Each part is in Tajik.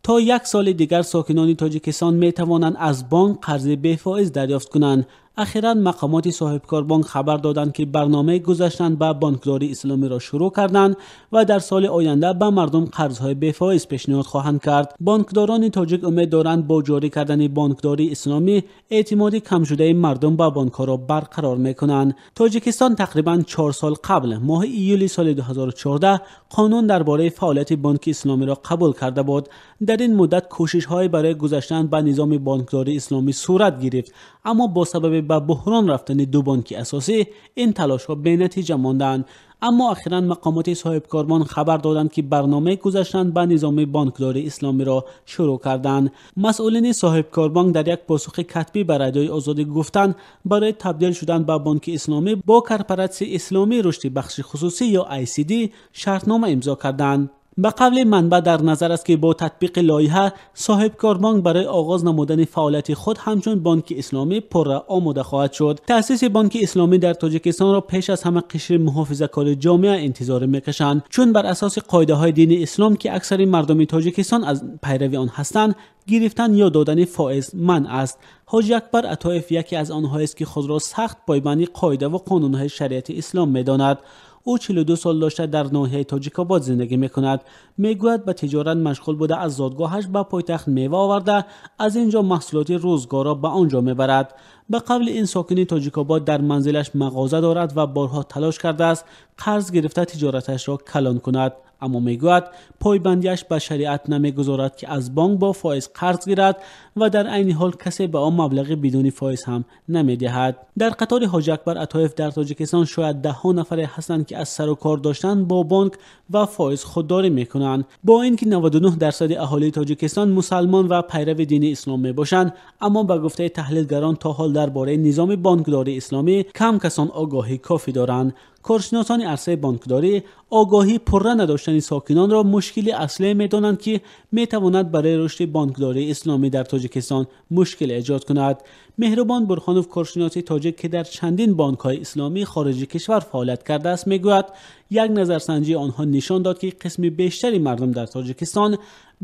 То як соли дигар сокинони Тоҷикистон метавонанд аз бонк қарзи бефоиз дарёфт кунанд. Ахиран мақомоти Соҳибкорбонк хабар доданд, ки барномаи гузаштан ба бонкдории исломиро шурӯъ карданд ва дар соли оянда ба мардум қарзҳои бефоиз пешниҳод хоҳанд кард. Бонкдорони тоҷик умед доранд, бо ҷорӣ кардани бонкдории исломӣ эътимоди камшудаи мардум ба бонкҳоро барқарор мекунанд. Тоҷикистон тақрибан 4 сол қабл, моҳи июли соли 2014, қонун дар бораи фаъолияти бонки исломиро қабул карда буд. Дар ин муддат кӯшишҳое барои гузаштан ба низоми бонкдории исломӣ сурат гирифт, аммо бо сабаби ба буҳрон рафтани ду бонки асосӣ ин талошҳо бенатиҷа монданд. Аммо ахиран мақомоти Соҳибкорбонк хабар доданд, ки барномаи гузаштан ба низоми бонкдории исломиро шурӯъ карданд. Масъулини Соҳибкорбонк дар як посухи катбӣ ба Радиои Озодӣ гуфтанд, барои табдил шудан ба бонки исломӣ бо Корпоратсияи исломии рушди бахши хусусӣ ё ICD шартнома имзо карданд. Ба қавли манбаъ, дар назар аст, ки бо татбиқи лоиҳа Соҳибкорбонк барои оғоз намудани фаъолияти худ ҳамчун бонки исломӣ пурра омода хоҳад шуд. Таъсиси бонки исломӣ дар Тоҷикистонро пеш аз ҳама қишри муҳофизакори ҷомеа интизорӣ мекашанд, чун бар асоси қоидаҳои дини ислом, ки аксари мардуми Тоҷикистон аз пайрави он ҳастанд, гирифтан ё додани фоиз манъ аст. Ҳоҷи Акбар Атоев яке аз онҳоест, ки худро сахт пойбанди қоидаву қонунҳои шариати ислом медонад. Ӯ 42 сол дошта дар ноҳияи Тоҷикобод зиндагӣ мекунад. Мегӯяд, ба тиҷорат машғул буда, аз зодгоҳаш ба пойтахт мева оварда, аз ин ҷо маҳсулоти рӯзгорро ба он ҷо мебарад. Ба қавли ин сокини Тоҷикобод, дар манзилаш мағоза дорад ва борҳо талош кардааст қарз гирифта тиҷораташро калон кунад, аммо мегӯяд, пойбандиаш ба шариат намегузорад, ки аз бонк бо фоиз қарз гирад ва дар айни ҳол касе ба он маблағи бидуни фоиз ҳам намедиҳад. Дар қатори Ҳоҷи Акбар Атоев дар Тоҷикистон шояд даҳҳо нафаре ҳастанд, ки аз сару кор доштан бо бонк ва фоиз худдорӣ мекунанд. Бо ин ки 99% аҳолии Тоҷикистон мусалмон ва пайрави дини ислом мебошанд, аммо ба гуфтаи таҳлилгарон, то ҳол дар бораи низоми бонкдории исломӣ кам касон огоҳии кофӣ доранд. Коршиносони арсаи бонкдорӣ огоҳии пурра надоштани сокинонро мушкили аслие медонанд, ки метавонад барои рушди бонкдории исломӣ дар Тоҷикистон мушкил эҷод кунад. Меҳрубон Бурхонов, коршиноси тоҷик, ки дар чандин бонкҳои исломии хориҷи кишвар фаъолият кардааст, мегӯяд, як назарсанҷии онҳо нишон дод, ки қисми бештари мардум дар Тоҷикистон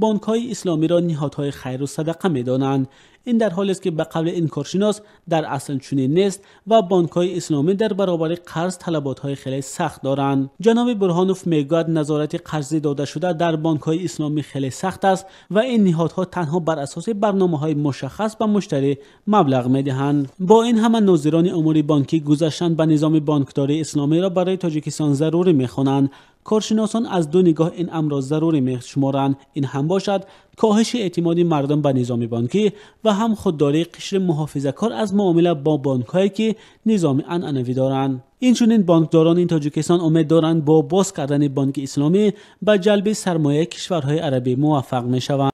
бонкҳои исломиро ниҳодҳои хайру садақа медонанд. Ин дар ҳолест, ки ба қавли ин коршинос дар асл чунин нест ва бонкҳои исломӣ дар баробари қарз талаботҳои хеле сахт доранд. Ҷаноби Бурҳонов мегӯяд, назорати қарзӣ додашуда дар бонкҳои исломӣ хеле сахт аст ва ин ниҳодҳо танҳо бар асоси барномаҳои мушаххас ба муштарӣ маблағ медиҳанд. Бо ин ҳама нозирони умури бонкӣ гузаштан ба низоми бонкдории исломиро барои Тоҷикистон зарурӣ мехонанд. Коршиносон аз ду нигоҳ ин амрро зарурӣ мешуморанд. Ин ҳам бошад коҳиши эътимоди мардум ба низоми бонкӣ ва ҳам худдории қишри муҳофизакор аз муомила бо бонкҳое, ки низоми анъанавӣ доранд. Инчунин бонкдорони Тоҷикистон умед доранд, бо боз кардани бонки исломӣ ба ҷалби сармояи кишварҳои арабӣ муваффақ мешаванд.